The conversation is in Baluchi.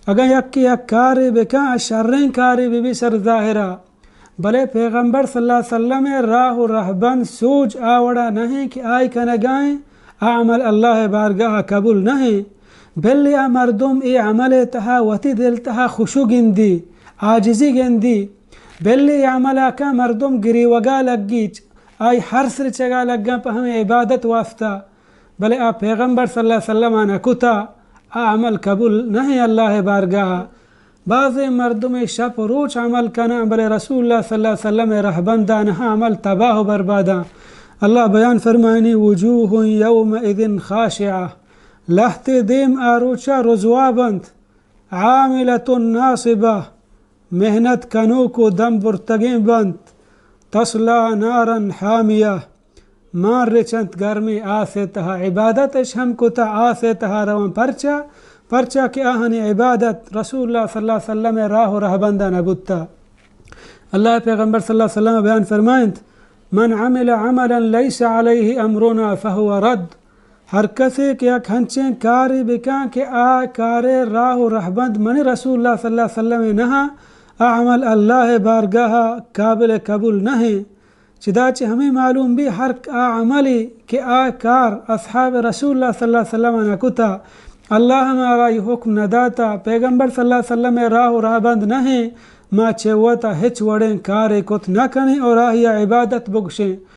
اگاں یکے یک کارے بکن، آ شریں کارے بہ بی سر ظاہرا، بلے پیغمبر صلی اللہ علیہ وسلم ءِ راہ و رہبند سوج آ وڑا نہ ایں کہ آئی کنگائیں آ عمل اللہ ءِ بارگاہ ءَ قبول نہ ایں۔ بلے آ مردم اے عمل ءِ تہا وتی دل تہا خشوع گندی، عاجزی گندی، بلے اے عمل ءَ کن مردم گریوگا لگی، آئی ہرس رچگا لگاں پہ ہمے عبادت واسطہ۔ بلے آ پیغمبر صلی اللہ علیہ وسلم ءَ نہ کتا، آ عمل قبول نہ ایں اللہ ءِ بارگاہ ءَ۔ بازیں مردمے شپ و روچ عمل کناں، بلے رسول اللہ صلی اللہ علیہ وسلم ءِ رہبنداں نہ، عمل تباہ و برباداں۔ اللہ بیان فرمائنی، وجوہ یومئذ خاشعہ، لہتے دیم آ روچا رزوا بنت، عاملۃ ناصبہ، محنت کنوک و دم برتگیں بنت، تصلی نارا حامیہ، مان رچنت گرمیں آس ءِ تہا۔ عبادت اش ہم کتا آس ءِ تہا روان۔ پرچا؟ پرچا کہ آہانی عبادت رسول اللہ صلی اللہ علیہ وسلم ءِ راہ و رہبندا نہ بوتا۔ اللہ ءِ پیغمبر صلی اللہ علیہ وسلم بیان فرمائنت، من عمل عملا لیس علیہ امرنا فہو رد۔ ہر کسے کہ یک ہنچیں کارے بکن کہ آ کارے راہ و رہبند منی رسول اللہ صلی اللہ علیہ وسلم ءِ نہ، آ عمل اللہ ءِ بارگاہ ءَ قابل قبول نہ ایں۔ چدا چہ ہمے معلوم بی، ہر آ عملے کہ آ کار اصحاب رسول اللہ صلی اللہ علیہ وسلم ءَ نہ کتا، اللہ ءَ مارا اے حکم نہ داتا، پیغمبر صلی اللہ علیہ وسلم ءِ راہ و رہبند نہ ایں، ما چہ وتا ہچ وڑیں کارے کت نہ کنیں اور آہیا عبادت بگشیں۔